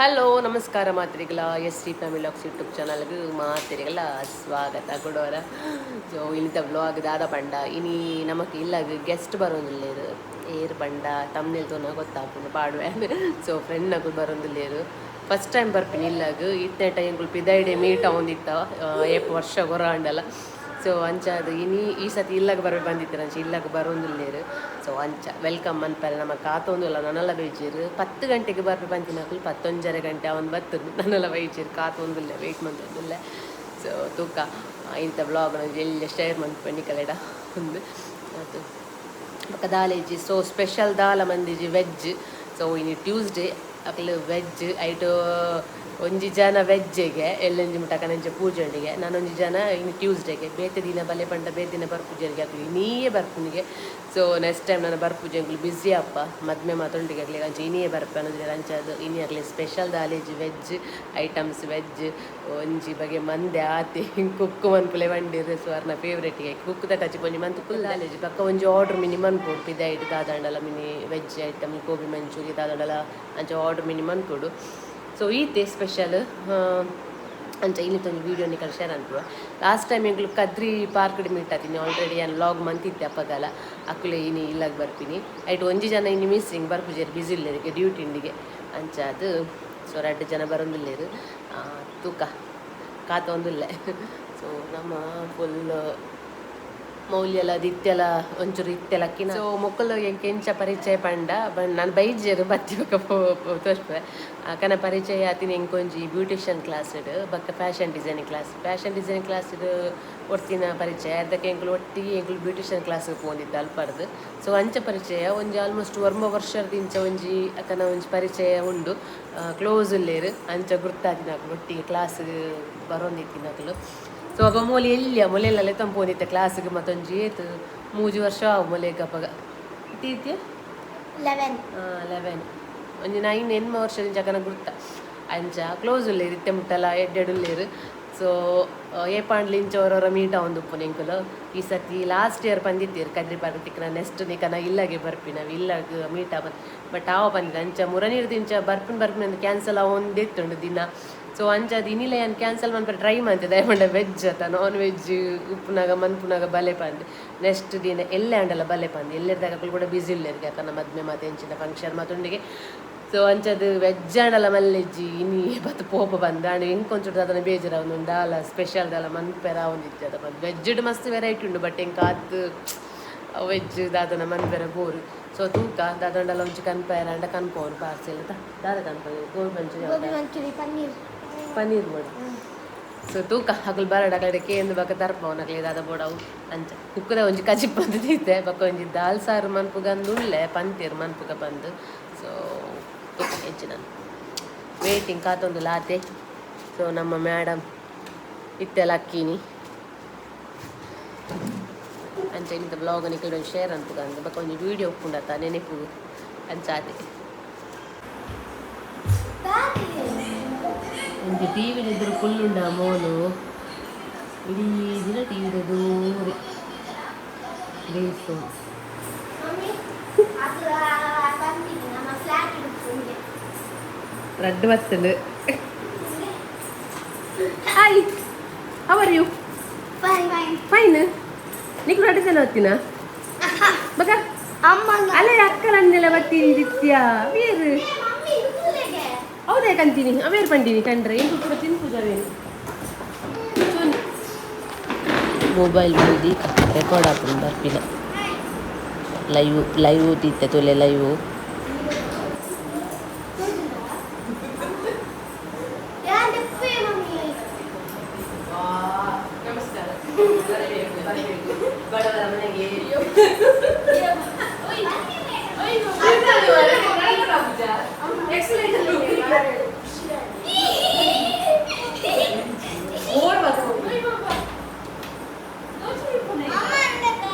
Hello ನಮಸ್ಕಾರ ಮಾತ್ರಿಗಳ S C family vlogs YouTube ಚಾನಲ್ಗೆ ಮಾತ್ರಿಗಳ ಸ್ವಾಗತ ಕೊಡೋರ. ಸೊ ಇನ್ನಿತ ವ್ಲಾಗ್ ದಾದ ಪಂಡ ಇನಿ ನಮಕ್ ಇಲ್ಲಾಗ ಗೆಸ್ಟ್ ಬರೋದಿಲ್ಲೇರು ಏರ್ ಪಂಡ ತಮ್ನೇಲ್ ತೋನ ಗೊತ್ತಾಪುಂಡು ಪಾಡುವೆ. ಸೊ ಫ್ರೆಂಡ್ ನಕುಲು ಬರೋದಿಲ್ಲೇರು, ಫಸ್ಟ್ ಟೈಮ್ ಬರ್ಪಿನಿ ಇಲ್ಲಾಗ. ಇತ್ತೆ ಟೈಮ್ ಪಿದೈಡೆ ಮೀಟ್ ಆವೊಂದಿತ್ತ ಏಪ್ ವರ್ಷ ಗೊರ ಆಂಡಲ. ಸೊ ಅಂಚ ಅದು ಇನಿ ಈ ಸತಿ ಇಲ್ಲಾಗ ಬರ ಬಂದಿತ್ತರ ಅಂಚ ಇಲ್ಲಾಗ ಬರೋದಿಲ್ಲೇರು. ಸೊ ಅಂಚ welcome ಮನ್ಪೆರೆ ನಮ್ಮ ಕಾತೊಂದುಲ್ಲ ನನಲ ಬೈಜೇರು. 10 ಗಂಟೆಗೆ ಬರ್ಪೆ ಬಂತಿನಕುಲು 11:30 ಗಂಟೆ ಅವನು ಬತ್ತದು ನನಲ ಬೈಜೇರು, ಕಾತೊಂದುಲ್ಲ, ವೆಯ್ಟ್ ಮಂತೊಂದುಲ್ಲೆ. ಸೊ ತೂಕ ಇಂಥ ವ್ಲಾಗ್ ಎಲ್ಲ ಶೇರ್ ಮನ್ಪೆ ನಿಕಲೆಡ ಒಂದು ಅದು ಬೊಕ್ಕ ದಾಲೇಜಿ. ಸೊ ಸ್ಪೆಷಲ್ ದಾಲ ಮಂದಿಜಿ ವೆಜ್. ಸೊ ಇನಿ ಟ್ಯೂಸ್ಡೇ, ಅಕ್ಲು ವೆಜ್ ಐಟು. ಒಂಜಿ ಜನ ವೆಜ್ಜಿಗೆ ಎಲ್ಲೊಂಜಿ ಮುಟ್ಟ ನಂಜ ಪೂಜೆಂಡಿಗೆ ನಾನೊಂಜಿ ಜನ ಇನ್ನು ಟ್ಯೂಸ್ಡೇಗೆ. ಬೇತೆ ದಿನ ಬಲೆ ಪಂಡ ಬೇತೆ ದಿನ ಬರ್ಪೂಜೆಗೆ ಅಕ್ಲು ಇನಿಯೇ ಬರ್ಪುನಿಗೆ. ಸೊ ನೆಕ್ಸ್ಟ್ ಟೈಮ್ ನಾನು ಬರ್ಪೂಜೆ ಅಂಕುಲು ಬ್ಯುಸಿ ಅಪ್ಪ ಮದ್ಮೆ ಮಾತೊಂಡಿಗೆ ಅಕ್ಲಿಗೆ ಅಂಚ ಇನಿಯೇ ಬರ್ಪೆ ಅನ್ನೋದ್ರೆ ಅಂಚ ಅದು ಇನಿ ಆಗಲಿ ಸ್ಪೆಷಲ್ ದಾಲೇಜಿ ವೆಜ್ ಐಟಮ್ಸ್. ವೆಜ್ ಒಂಜಿ ಬಗೆ ಮಂದೆ ಆತಿ ಕುಕ್ಕು ಮನ್ಪುಲೆ ಬಂಡಿರು ಸ್ವರ್ಣ ಫೇವ್ರೇಟಿಗೆ ಕುಕ್ಕುದ ಕಚ್ಚಿ ಒಂಜಿ ಮಂತ್ ಕುಲ್ ದಾಲೇಜಿ. ಪಕ್ಕ ಒಂಜಿ ಆರ್ಡರ್ ಮಿನಿ ಮನ್ಪೊಡು ಪಿದೈಟ್ ದಾದಾಂಡಲ ಮಿನಿ ವೆಜ್ ಐಟಮ್ ಗೋಬಿ ಮಂಚೂರಿ ದಾದಾಂಡಲ ಅಂಚ ಆರ್ಡರ್ ಮಿನಿ ಮನ್ಪೊಡು. ಸೊ ಈತೆ ಸ್ಪೆಷಲ್ ಅಂಚ ಇನ್ನಿತ್ತೊಂದು ವೀಡಿಯೋ ನಿಕಲ್ ಶೇರ್ ಅನ್ಪುವ. ಲಾಸ್ಟ್ ಟೈಮ್ ಎಂಕ್ಲು ಕದ್ರಿ ಪಾರ್ಕ್ ಮೀಟ್ ಆತೀನಿ. ಆಲ್ರೆಡಿ ನಾನು ವ್ಲಾಗ್ ಮಂತಿದ್ದೆ ಅಪ್ಪಗಲ. ಅಕ್ಕುಲೆ ಇನಿ ಇಲ್ಲಾಗ ಬರ್ಪಿನಿ. ಐಟ್ ಒಂಜಿ ಜನ ಇನಿ ಮಿಸ್ಸಿಂಗ್, ಬರ್ಪುಜೇರು, ಬ್ಯುಸಿ ಇಲ್ಲೇರಿಗೆ ಡ್ಯೂಟಿ ಇಂಡಿಗೆ ಅಂಚ ಅದು. ಸೊ ರಡ್ಡು ಜನ ಬರೋದಿಲ್ಲೇರು, ತೂಕ ಕಾತೊಂದುಲ್ಲೆ. ಸೊ ನಮ್ಮ ಫುಲ್ ಮೌಲ್ಯಲ ದಿತ್ಯಲ ಒಂಚೂರು ಇತ್ತೆಲಕ್ಕಿನ. ಸೊ ಮೊಕ್ಕಲು ಎಂಕ್ ಎಂಚ ಪರಿಚಯ ಪಂಡ ನಾನು ಬೈಜೇರು ಬತ್ತಿ ಬೊಕ್ಕ ತೋರ್ಪೆ ಕನ ಪರಿಚಯ ಆತಿನ. ಎಂಕೊಂಜಿ ಬ್ಯೂಟಿಷಿಯನ್ ಕ್ಲಾಸ್ ಬೊಕ್ಕ fashion designing class. Fashion designing class ಒರ್ತಿನ ಪರಿಚಯ. ಅದಕ್ಕೆ ಎಂಕುಲು ಒಟ್ಟಿಗೆ ಎಂಕುಲು ಬ್ಯೂಟಿಷಿಯನ್ ಕ್ಲಾಸ್ ಪೋಂದಿದ್ದ ಅಲ್ಪರ್ದು. ಸೊ ಅಂಚ ಪರಿಚಯ. ಒಂಜಿ ಆಲ್ಮೋಸ್ಟ್ ಒರ್ಂಬ ವರ್ಷದಿಂಚ ಒಂಜಿ ಅಕ್ಕನ ಒಂಜಿ ಪರಿಚಯ ಉಂಡು. ಕ್ಲೋಸ್ ಉಲ್ಲೇರು, ಅಂಚ ಗುರ್ತಾತಿನ ಒಟ್ಟಿಗೆ ಕ್ಲಾಸ್ ಬರೋಂದಿತ್ತಿನಕುಲು. ಸೊ ಅಗ ಮೂಲಿ ಎಲ್ಲಿಯ ಮೊಲೆಲ್ಲ ತಂಪೋದಿತ್ತೆ ಕ್ಲಾಸಿಗೆ. ಮತ್ತೊಂಜಿ ಏತು 3 ವರ್ಷ ಆವು ಮೊಲೆಗ್ ಅಪಗ ಇತ್ತೀತ್ಯ. 11. 11, ಒಂಜಿ 9 ಎನ್ಮ ವರ್ಷದ ಜಗನ ಗುರ್ತ. ಅಂಚ ಕ್ಲೋಸ್ ಉಲ್ಲೇರು, ಇತ್ತೆ ಮುಟ್ಟಲ ಎಡ್ಡೆಡ್ ಉಲ್ಲೇರು. ಸೊ ಏಪಾಂಡ್ಲಿ ಇಂಚ ಅವರವರ ಮೀಟ್ ಆವೊಂದುಪ್ಪುನು ಎಂಕುಲು. ಈ ಸತಿ ಲಾಸ್ಟ್ ಇಯರ್ ಬಂದಿತ್ತೀರು ಕದ್ರಿ ಪಾರ್ಕ್ ತಿಕ್ಕನ ನೆಕ್ಸ್ಟ್ ನಿಕನ ಇಲ್ಲಾಗೆ ಬರ್ಪಿನ ಇಲ್ಲಾಗ ಮೀಟ್ ಆಪ. ಬಟ್ ಆವ ಬಂದಿದೆ. ಅಂಚ ಮುರನೀರ್ದು ಇಂಚ ಬರ್ಪಿನ ಬರ್ಪಿನ ಕ್ಯಾನ್ಸಲ್ ಆವೊಂದಿತ್ತುಂಡು ದಿನ. ಸೊ ಅಂಚ ಅದು ಇನಿಲ ಏನು ಕ್ಯಾನ್ಸಲ್ ಮನ್ಪರೆ ಟ್ರೈ ಮಂತೆ. ದಯಪಂಡ ವೆಜ್ ಅತ್ತ ನಾನ್ ವೆಜ್ ಉಪ್ಪುನಾಗ ಮನ್ಪುನಾಗ ಬಲೆ ಪಂದ್ ನೆಕ್ಸ್ಟ್ ದಿನ ಎಲ್ಲೇ ಅಂಡಲ ಬಲೆ ಪಂದ್ ಎಲ್ಲೆರ್ದಾಗ ಕೂಡ ಬ್ಯುಸಿ ಇಲ್ಲೇರಿಗೆ ಅಕ್ಕನ ಮದ್ಮೆ ಮಾತೆ ಎಂಚಿನ ಫಂಕ್ಷನ್ ಮಾತುಂಡಿಗೆ. ಸೊ ಅಂಚದು ವೆಜ್ ಆಂಡಲ ಮಲ್ಲೆಜ್ಜಿ ಇನಿ ಬತ್ತು ಪೋಪ ಬಂದ ಅಂಡ್ ಎಂಕೊಂಚೂರು ಅದನ್ನ ಬೇಜಾರ ಒಂದು ದಾಲ ಸ್ಪೆಷಲ್ ದಾಲ ಮನ್ಪೆರ ಒಂದಿತ್ತು ಅದ ಬಂದು. ವೆಜ್ಡ್ ಮಸ್ತ್ ವೆರೈಟಿ ಉಂಡು, ಬಟ್ ಎಂಕ್ ಆತ್ ವೆಜ್ ದಾದನ ಮನ್ಪೆರ ಬೋರು. ಸೊ ತೂಕ ದಾದಂಡಲ ಒಂಜಿ ಕನ್ಪೆರ ಅಂಡ ಕನ್ಪೋನು ಪಾರ್ಸೆಲ್ ದಾದ ಕನ್ಪೋನು ಗೋಬಿ ಮಂಚೂರಿ. ಗೋಬಿ ಮಂಚೂರಿ, ಪನ್ನೀರ್. ಪನ್ನೀರ್ ಬೋಡ. ಸೊ ತೂಕ ಅಕುಲು ಬರಡ ಕಡೆ ಕೇಂದು ಬೊಕ ತರ್ಪವನ ಅಕ್ಲೆ ದಾದ ಬೋಡವು. ಅಂಚ ಕುಕ್ಕುದ ಒಂಜಿ ಕಜಿಪ್ ಬಂದು ತೀತೆ. ಬೊಕ ಒಂಜಿ ದಾಲ್ ಸಾರು ಮನ್ಪುಗಂದು ಉಲ್ಲೆ ಪಂತೇರು ಮನ್ಪುಗ ಬಂದು. ಸೊ ತೂಕ ಹೆಚ್ಚು ನಾನು ವೇಟಿಂಗ್ ಕಾತೊಂದು ಲಾತೆ. ಸೊ ನಮ್ಮ ಮೇಡಮ್ ಇತ್ತೆಲ್ಲ ಅಕ್ಕಿನಿ. ಅಂಚ ಇಂಥ ವ್ಲಾಗ್ ನಿಕಲ್ ಒಂದು ಶೇರ್ ಅನ್ಪುಗಂದು ಬೊಕ ಒಂಜಿ ವೀಡಿಯೋ ಉಪ್ಪುಂಡತ್ತ ನೆನಪು ಅಂಚಾತೆ. ಒಂಜಿ ಟಿ ವಿ ಎದುರು ಕುಲ್ಲುಂಡ ಮೋಲು ಇಡೀ ದಿನ ಟಿ ವಿ ದೂರಿ ರೀಲ್ಸ್. ಮಮ್ಮಿ, ಅದು ಬಂದಿದೆ ನಮ್ಮ ಫ್ಲಾಟ್ ಇಡುತ್ತೆ. ರಡ್ಡು ಬತ್ತಂಡು. Hi, how are you? Fine, fine. Fine. ನಿಕ್ಲು ರಡ್ಡು ಜನ ಹೊತ್ತಿನ ಬಕ. ಅಮ್ಮ. ಅಲ್ಲೇ ಅಕ್ಕನನ್ನೆಲ್ಲ ಬತ್ತೀನಿ ದಿತ್ಯ ಬೇರು. ಮಮ್ಮಿ, ಇದು ಹೌದೇ ಕಂತೀನಿ ಅವೇರ್ ಪಂಡಿನಿ ಕಂಡ್ರೆ ಇಂಕು ಕೂಡ ತಿನ್ಪುಜವೇನು. ಮೊಬೈಲ್ ಬಂದು ರೆಕಾರ್ಡ್ ಆಪುಂಡು ಬರ್ಪಿನ ಲೈವ್ ಲೈವ್ ತೀತೆ ತುಲೆ ಲೈವ್. ಮಮ್ಮಿ. ನಮಸ್ಕಾರ. ಬಡವರ ಮನೆಗೆ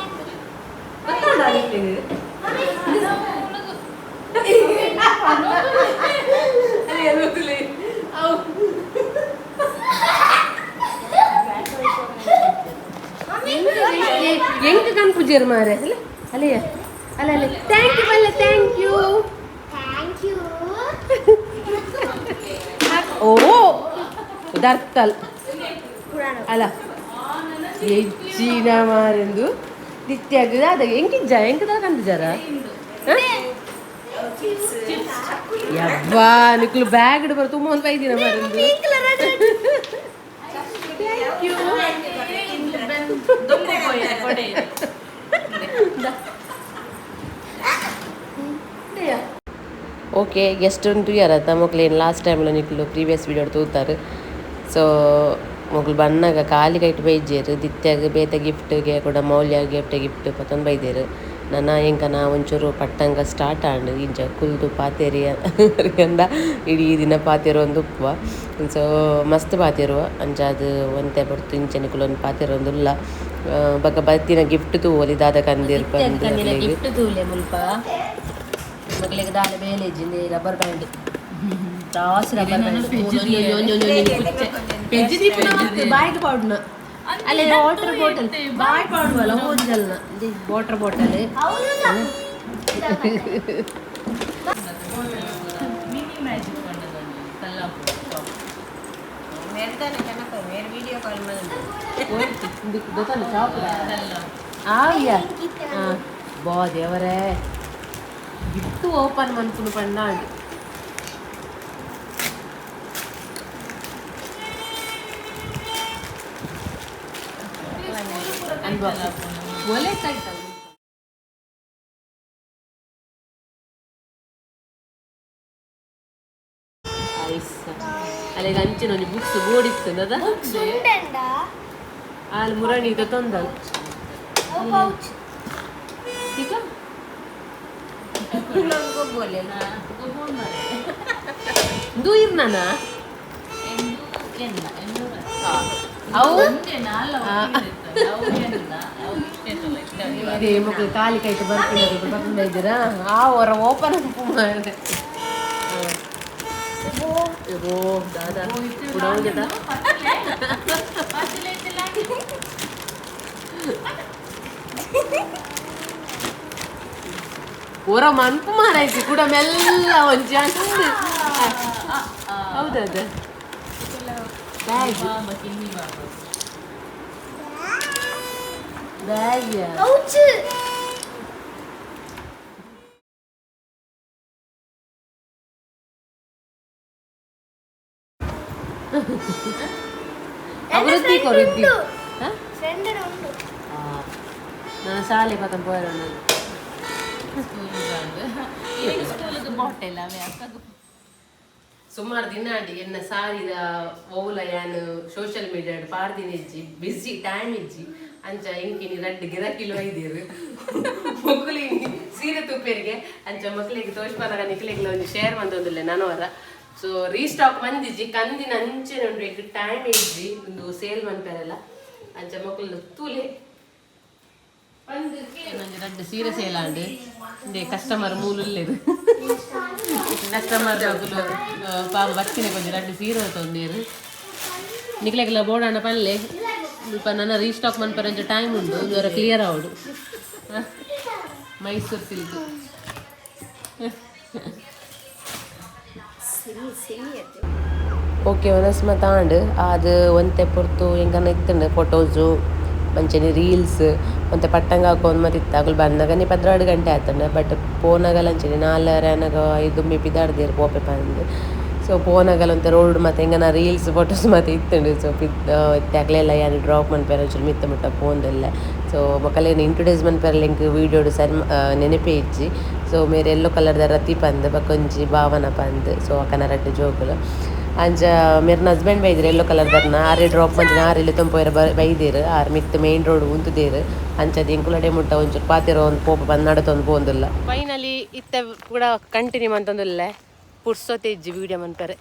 ಎಂಕ್ ಕನ್ಪುಜೇರು ಮಾರೆ. ಅಲ್ಲ ಅಲ್ಲಯ್ಯ, ಅಲ್ಲ ಅಲ್ಲ, thank you ಅಲ್ಲ, thank you. Thank you. ಓ ದರ್ತಲ್ ಅಲ್ಲ ಹೆಚ್ಚಿನ ಮಾರೆಂದು ದಿತ್ಯಾಗ ಅದ ಎಂಕಿಜ್ಜ ಎಂಕದ ಕಂದಿಜಾರ ಯವ್ವಾ ನಿಕ್ಲು ಬ್ಯಾಗ್ ಬರ ತುಂಬ ಒಂದು ಬೈದಿನ ಮಾರೆಂದು. Thank you. Okay guest ಉಂಟು ಯಾರ ಮೊಕ್ಲೇನು ಲಾಸ್ಟ್ ಟೈಮ್ಲ ನಿಕ್ಲು ಪ್ರೀವಿಯಸ್ ವೀಡಿಯೋ ತೂತಾರೆ. ಸೊ ಮೊಕ್ಲು ಬನ್ನಗ ಖಾಲಿ ಕೈಟ್ ಬೈಜೇರು ದಿತ್ಯಾಗ ಬೇತೆ ಗಿಫ್ಟ್ಗೆ ಕೂಡ ಮೌಲ್ಯ ಗಿಫ್ಟ್ ಗಿಫ್ಟ್ ಪತ್ತೊಂದು ಬೈದೇರು. ನನ ಎಂಕನ ಒಂಚೂರು ಪಟ್ಟಂಗ ಸ್ಟಾರ್ಟ್ ಆಂಡ್ ಇಂಚ ಕುಲ್ದು ಪಾತೆರಿ ಅಂದ ಇಡೀ ದಿನ ಪಾತೆರೊಂದು ಉಪ್ಪುವ. ಸೊ ಮಸ್ತ್ ಪಾತೆರುವ ಅಂಚಾದ್ ಒಂತೆ ಪೊರ್ತು ಇಂಚ ನಿಕುಲೊಂದು ಪಾತೆರೊಂದುಲ್ಲ. ಬೊಕ ಬತ್ತಿನ ಗಿಫ್ಟ್ ತೂವೊಲಿ ದಾದ ಕಂದಿರ್ ಪಂದ್ ಗಿಫ್ಟ್ ತೂಲೆ ಮುಲ್ಪ ಮಗಲಿಗೆ ದಾಲ ಬೇಲೆ ಇಜ್ಜಿಂದೆ ರಬ್ಬರ್ ಬ್ಯಾಂಡ್ ಜಾಸ್ತಿ ರಬ್ಬರ್ ಬ್ಯಾಂಡ್ ಪೆಜ್ಜಿ ದೀಪುನ ಬಾಯಿಗೆ ಪಾಡುನ ಅಲ್ಲೇ ವಾಟರ್ ಬಾಟಲ್ ಬಾಯ್ ಪಾಡುವಲ್ಲ ಹೋದಿದಲ್ಲ ವಾಟರ್ ಬಾಟಲ್. ಮಿನಿ ಮ್ಯಾಜಿಕ್ ಆವ್ಯ ಬಾ ದೇವರೇ ಗಿಫ್ಟ್ ಓಪನ್ ಮನ್ಪುನು ಪಂಡ ಒಲೆ ಐಸ್ ಅಲ್ಲಿಗೆ ಅಂಚಿನ ಒಂಜಿ ಬುಕ್ಸ್ ಬೋರ್ಡ್ ಬುಕ್ಸ್ ಉಂಡಂಡ ಆಲ್ ಮುರಣಿ ತೊಂದಲ್ ಅವು ಪೌಚ್. ಈಗ ಇಂದು ಇರ್ನಾನ ಅವು ಅದೇ ಮಕ್ಕಳು ಖಾಲಿ ಕೈಟ್ ಬರ್ಪಿನದು ಬರ್ತಾ ಇದ್ದೀರಾ ಆ ಹೊರ ಓಪನ್ ಮಾಡಿದೆ. ಓ ದಾದಾ ಕುಡೌಂಜದ ಹೊರ ಮನ್ಪು ಮಾರಾಯ್ತು ಕೂಡ ಮೆಲ್ಲ ಒಂಜಿ ಅಂದು ಹೌದದ ಬ್ಯಾಗ್ ಬ್ಯಾಗ್ ಪೌಚ್. ಅಭಿವೃದ್ಧಿ ಕೊರುದ್ದಿ ಫ್ರೆಂಡ್ ಉಂಟು. ನಾನು ಶಾಲೆ ಪತಂ ಪೋಯರ ಸುಮಾರು ದಿನ ಆಂಡಿ ಎನ್ನ ಸಾರಿದ ಓಲ ಯಾನ್ ಸೋಷಿಯಲ್ ಮೀಡಿಯಾ ಪಾಡ್ದಿನ ಇಜ್ಜಿ ಬಿಸಿ ಟೈಮ್ ಇಜ್ಜಿ ಅಂಚ ಇಂಕಿನಿ ರಡ್ಡ್ ಗಿರಾಕಿಲು ಐದೇರು ಮಕ್ಕಳಿಗೆ ಸೀರೆ ತುಪ್ಪೇರಿಗೆ ಅಂಚ ಮಕ್ಕಳಿಗೆ ತೋಷ್ಪನಗ ನಿಕ್ಲಿಗೆ ಒಂಜಿ ಶೇರ್ ಮಂದೊಂದುಲ್ಲೆ ನಾನು ಅವರ. ಸೊ ರೀಸ್ಟಾಕ್ ಮಂದಿಜ್ಜಿ ಕಂದಿನ ಅಂಚೆನೆ ಉಂಡು ಎಂಕ್ ಟೈಮ್ ಇಜ್ಜಿ ಒಂದು ಸೇಲ್ ಮನ್ಪೆರೆಲ್ಲ ಅಂಚ ಮಕ್ಕಳು ತೂಲೆ ಒಂಜಿ ರಡ್ಡ್ ಸೀರೆ ಸೇಲ್ ಆಂಡ್ ಇಂದೆ ಕಸ್ಟಮರ್ ಮೂಲುಲ್ಲೆರ್ ಕಸ್ಟಮರ್ ನಕುಲು ಪಾಪ ಬತ್ತಿನ ಕೊಂಚ ರಡ್ಡ್ ಸೀರೆ ತೊಂದೇರು ನಿಕ್ಲೆಗೆಲ್ಲ ಬೋಡಾಂಡ ಪಲ್ಲೆ ಮುಲ್ಪ ನನ್ನ ರೀಸ್ಟಾಕ್ ಮನ್ಪೆರೆ ಒಂಚ ಟೈಮ್ ಉಂಡು ಒಂದರ ಕ್ಲಿಯರ್ ಆವಡು. ಮೈಸೂರು ಸಿಲ್ಕ್. ಓಕೆ ವನಸ್ಮ ತಾಂಡ್ ಅದು ಒಂತೆ ಪೊರ್ತು ಎಂಕನ ಇತ್ತುಂಡು ಫೋಟೋಸು ಮಂಚನೆ ರೀಲ್ಸ್ ಒಂತೆ ಪಟ್ಟಂಗ ಹಾಕೊಂಡು ಮತ್ತೆ ಇತ್ತು. ಅಗಲು ಬಂದಾಗ ನೀ 12 ಗಂಟೆ ಆತಂಡ ಬಟ್ ಪೋನಾಗಲ ಅಂಚನೆ ನಾಲ್ವರೆ ಆನಗ ಐದು ಪಿದಾಡ್ದೇರು ಪೋಪೆ ಪಂದ್. ಸೊ ಪೋನಾಗಲ ಒಂತೆ ರೋಡ್ ಮತ್ತೆ ಎಂಗನ ರೀಲ್ಸ್ ಫೋಟೋಸ್ ಮತ್ತೆ ಇತ್ತುಂಡು. ಸೊ ಪಿದ್ ಅಕ್ಲೆಲ್ಲ ಯಾನ್ ಡ್ರಾಪ್ ಮನ್ಪೆರೆ ಒಂಚೂರು ಮಿತ್ತ ಮುಟ್ಟ ಪೋಂದೆಲ್ಲ. ಸೊ ಮೊಕಲೇನು ಇಂಟ್ರೊಡ್ಯೂಸ್ ಮನ್ಪೆರೆ ಲಿಂಕ್ ವೀಡಿಯೋಡು ಸರಿ ನೆನಪೇ ಇಜ್ಜಿ. ಸೊ ಮೇರೆ ಎಲ್ಲೋ ಕಲರ್ದ ರತಿ ಪಂದ್ ಬೊಕೊಂಜಿ ಭಾವನ ಪಂದ್. ಸೊ ಅಕನ ರಡ್ಡ್ ಜೋಕುಲು ಅಂಚ ಮೇರ್ನ ಹಸ್ಬೆಂಡ್ ಬೈದಿರು ಎಲ್ಲೋ ಕಲರ್ ದರ್ನ ಆರೆ ಡ್ರಾಪ್ ಮಂಚಿನ ಆರ್ ಇಲ್ಲಿ ತೊಂಪೋಯರ ಬೈದೇರು ಆರ್ ಮಿತ್ ಮೇನ್ ರೋಡ್ ಉಂತುದೇರು ಅಂಚದ ಎಂಕುಲಡೆ ಮುಟ್ಟ ಒಂಚೂರು ಪಾತೆರ ಒಂದು ಪೋಪ ಬಂದ್ ನಡತೊಂದು ಪೋಂದುಲ್ಲ. ಫೈನಲಿ ಇತ್ತ ಕೂಡ ಕಂಟಿನ್ಯೂ ಮಂತೊಂದುಲ್ಲೆ ಪುರ್ಸೊತೆ ಇಜ್ಜಿ ವೀಡಿಯೋ ಮನ್ಪೆರೆ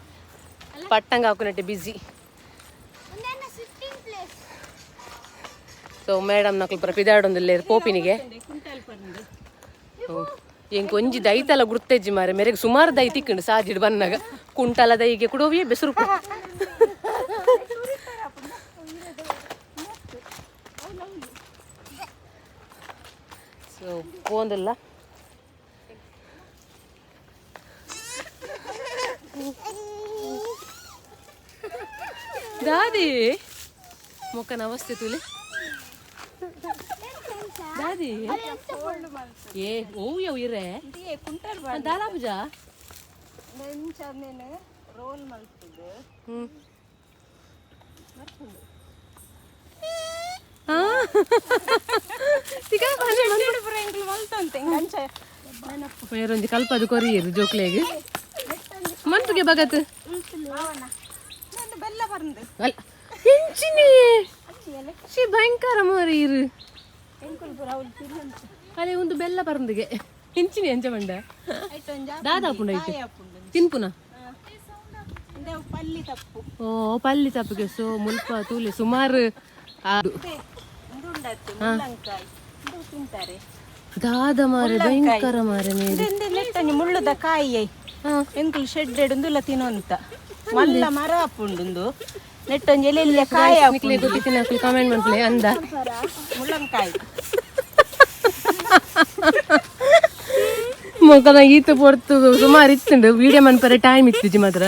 ಪಟ್ಟಂಗ ಹಾಕುನಟ್ಟೆ ಬಿಸಿ. ಸೊ ಮೇಡಮ್ ನಕಲು ಪೂರ ಪಿದಾಡೊಂದುಲ್ಲೆರ್ ಪೋಪಿನಿಗೆ. ಎಂಕ್ ಒಂಜಿ ದೈತಲ ಗುರ್ತೆಜ್ಜಿ ಮಾರೆ ಮೇರೆಗೆ ಸುಮಾರು ದೈ ತಿಕ್ಕಂಡು ಸಾಜಿಡ್ ಬನ್ನಾಗ ಕುಂಟಲ ದೈಗೆ ಕುಡೋವಿಯೇ ಬೆಸರು. ಸೊ ಪೋಂದುಲ್ಲ. ದಾದಿ ಮೊಕ್ಕನ ಅವಸ್ಥೆ ತುಲೆ ದಾದಿ. ಏ ಓ ಯವ್ ಇರೆ ದಾಲಾ ಪೂಜಾ. ರೋಲ್ ಮಲ್ತದೆ. ಮೇರೊಂಜಿ ಕಲ್ಪದು ಕೊರಿಯರು ಜೋಕ್ಲೆಗ್ ಮನ್ಪುಗೆ ಭಗತ್. ಬೆಲ್ಲ ಬಂದು. ಅಲ್ಲ ಎಂಚಿನಿ she ಭಯಂಕರ ಮಾರಿ ಇರು. ಅದೇ ಒಂದು ಬೆಲ್ಲ ಪರಂದಿಗೆ ಎಂಚಿನಿ ಎಂಚ ಬಂಡ ದಾದಾ ಪುಂಡ ಐತೆ ತಿನ್ಪುನ. ಪಲ್ಲಿ ತಪ್ಪು. ಓ ಪಲ್ಲಿ ತಪ್ಪುಗೆ. ಸೊ ಮುಲ್ಪ ತೂಲೆ ಸುಮಾರು ಉಂಡುಂಡತ್ತೆ ಮುಳ್ಳಂಕಾಯಿ ಇದು ತಿಂತಾರೆ. ದಾದ ಮಾರೆ ಭಯಂಕರ ಮಾರೆ ಮೇರೆ. ನೆಟ್ಟಂಜಿ ಮುಳ್ಳುದ ಕಾಯಿ. ಎಂಕುಲು ಶೆಡ್ ಉಂದುಲ ತಿನ್ನುವಂತ ಮಲ್ಲ ಮರ ಆಪುಂಡುಂದು ನೆಟ್ಟೊಂಜಿ ಎಲೆ ಕಾಯಿ. ನಿಕ್ಲೆ ಗೊತ್ತಿತ್ತಿನ ಕಾಮೆಂಟ್ ಮಾಡ್ಲೆ ಅಂದ. ಮುಳ್ಳಂಕಾಯಿ. ಮೊಕನ ಈತ ಪೊರ್ತು ಸುಮಾರು ಇತ್ತುಂಡು ವಿಡಿಯೋ ಮನ್ಪರೆ ಟೈಮ್ ಇತ್ತಿಜಿ ಮಾತ್ರ.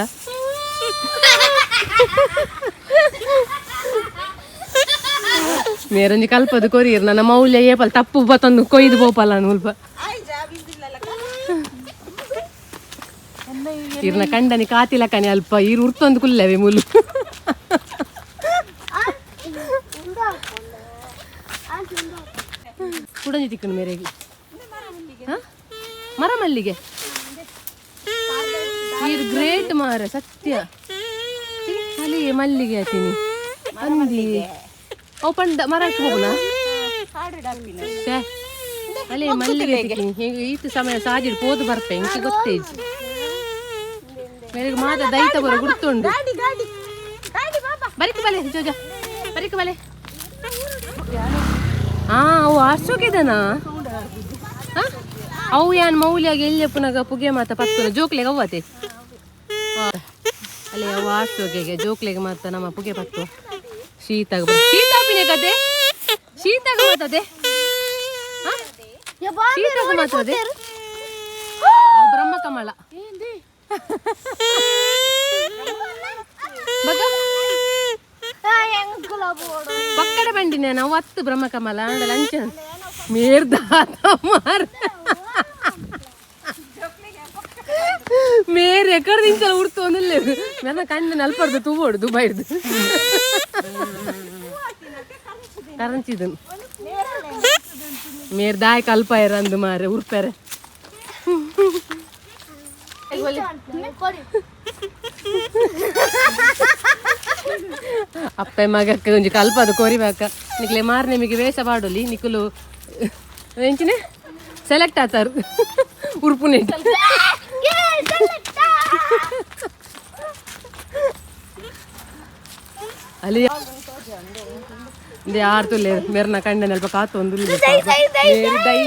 ಮೇರೊಂಜಿ ಕಲ್ಪದು ಕೊರಿಯರ್ ನನ್ನ ಮೌಲ್ಯ ಏಪಲ್ ತಪ್ಪು ಬತ್ತೊಂದು ಕೊಯ್ದು ಪೋಪಲ್ಲ ಮುಲ್ಪ. ಇರ್ನ ಕಂಡನಿ ಕಾತಿಲಕನಿ ಅಲ್ಪ ಈರು ಉರ್ತೊಂದು ಕುಲ್ಲವೆ ಮುಲು. ಕುಡಂಜಿ ತಿಕ್ಕನು ಮೇರೆಗೆ. ಹಾ? ಮರ ಮಲ್ಲಿಗೆ ನೀರು ಗ್ರೇಟ್ ಮಾರ ಸತ್ಯ. ಅಲ್ಲಿ ಮಲ್ಲಿಗೆ ಆತೀನಿ ಅಂದಿ ಅವು ಪಂಡ ಮರಕ್ಕೆ ಹೋಗುಣ. ಛೇ, ಅಲ್ಲಿ ಮಲ್ಲಿಗೆ ತಿಕ್ಕಿನಿ ಹೀಗೆ ಈತ ಸಮಯ ಸಾಜಿಡ್ ಪೋದು ಬರ್ಪೆ ಇಂಚ ಗೊತ್ತೇಜ್ ಮೇರೆಗೆ ಮಾತ ದೈತ ಬರ ಗುರ್ತುಂಡು. ಬರಿಕ್ ಬಲೆ ಜೋಜ ಬರಿಕ್ ಬಲೆ. ಆ ಅವು ಅಶೋಕಿದನಾ. ಅವು ಯಾನ್ ಮೌಲ್ಯಾಗ ಎಲ್ಲಿ ಪುನಗ ಪುಗೆ ಮಾತ ಪತ್ತುನ ಜೋಕ್ಲೆಗೆ ಅವ್ವತೆ. ಅಲ್ಲಿ ಅವು ಆಶೋಕೆಗೆ ಜೋಕ್ಲೆಗೆ ಮಾತ ನಮ್ಮ ಪುಗೆ ಪತ್ತು. ಶೀತಾಗ ಶೀತ ಪಿನೆ ಕತೆ ಶೀತಾಗ ಮಾತದೆ ಶೀತಾಗ ಮಾತದೆ. ಅವು ಬ್ರಹ್ಮ ಕಮಲ ಬಗ ಪಕ್ಕಡ ಬಂಡಿನ ನಾವು ಹತ್ತು ಬ್ರಹ್ಮ ಕಮಲ ಅಂಡ ಲಂಚ ಮೇರ್ದಾತ ಮಾರ್ ಮೇರೆ ಎಕ್ಕಡ ದಿಂಚಲ ಉರ್ತು ಒಂದಿಲ್ಲ ನನ್ನ ಕಣ್ಣು ನಲ್ಪಡ್ದು ತೂಬೋಡು ದುಬೈಡ್ದು ಕರಂಚಿದನು ಮೇರ್ ದಾಯ್ ಕಲ್ಪ ಅಂದು ಮಾರೆ ಉರ್ಪೆರೆ. ಅಪ್ಪೆ ಮಗಕ್ಕೆ ಒಂಜಿ ಕಲ್ಪದು ಕೋರಿಬೇಕ ನಿಕ್ಲೆ ಮಾರ್ ನಿಮಗೆ ವೇಷ ಪಾಡೊಲಿ ನಿಕುಲು ಎಂಚಿನೆ ಸೆಲೆಕ್ಟ್ ಆತಾರು ಉರ್ಪುನೆ. ಅಲ್ಲಿ ಯಾರು ತುಲ್ಲೆ ಮೇರ್ನ ಕಂಡನ ಅಲ್ಪ ಕಾತು ಒಂದು ಮೇರಿ ದೈ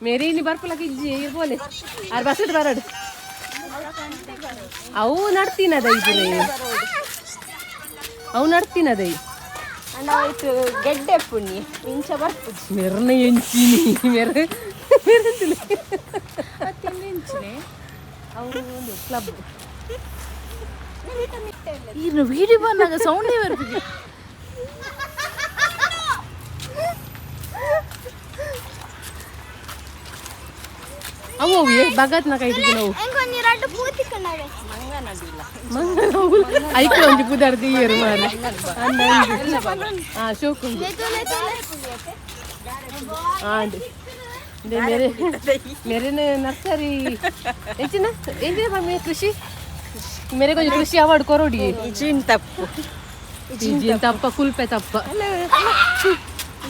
ಮೇರಿ ಇನ್ನು ಬರ್ಪಲಕ ಇಜ್ಜಿ ಇರ್ಬೋಲೆ ಆರ್ ಬಸ್ ಬರಡು ಅವು ನಡ್ತೀನದ ಇದ್ರೆ ಅವು ನಡ್ತೀನದ. ಅಣ್ಣ ಆಯ್ತು ಗೆಡ್ಡೆ ಪುಣ್ಯ ಇಂಚ ಬರ್ಪುಜಿ. ಮೆರ್ನ ಎಂಚಿನಿ ಮೆರ ಮೆರಂತಿಲ್ಲ ಅವರು ಒಂದು ಕ್ಲಬ್. ಇನ್ನು ವಿಡಿಯೋ ಬಂದಾಗ ಸೌಂಡೇ ಬರ್ಪುಜಿ. ಅವು ಅವು ಏ ಭಗತ್ನ ಕೈಟಿಗೆ ನಾವು ಎಂಕೊಂಜಿ ರಡ್ಡು ಪೂತಿಕ್ಕಂಡವೆ. ಮಂಗನ ಐಕ್ಲ ಒಂಜಿ ಪುದರ್ ದೀಯರು ಮಾರೆ ಹಾ ಶೋಕುಂಡು. ಆಂಡ್ ಮೇರೆ ಮೇರೆನ ನರ್ಸರಿ ಎಂಚಿನ ಎಂಚಿನ ಪಮ್ಮಿ ಕೃಷಿ ಮೇರೆ ಕೊಂಚ ಕೃಷಿ ಅವಾರ್ಡ್ ಕೊರೋಡಿ. ಇಜಿನ್ ತಪ್ಪು. ಇಜಿನ್ ತಪ್ಪ ಕುಲ್ಪೆ ತಪ್ಪ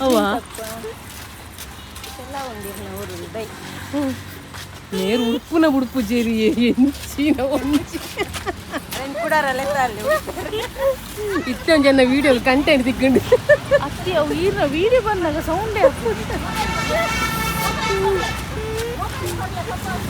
ಅವ್ವ ನೇರು ಉಡುಪುನ ಉಡುಪು ಜೇರಿ ಎಂಚಿನ ಒಂಜಿ ಇತ್ತೊಂದು ಜನ ವಿಡಿಯೋ ಕಂಟೆಂಟ್ ತಿಕ್ಕೊಂಡು. ಅತ್ತಿ ಅವು ಈರ್ನ ವಿಡಿಯೋ ಬಂದಾಗ ಸೌಂಡೇ.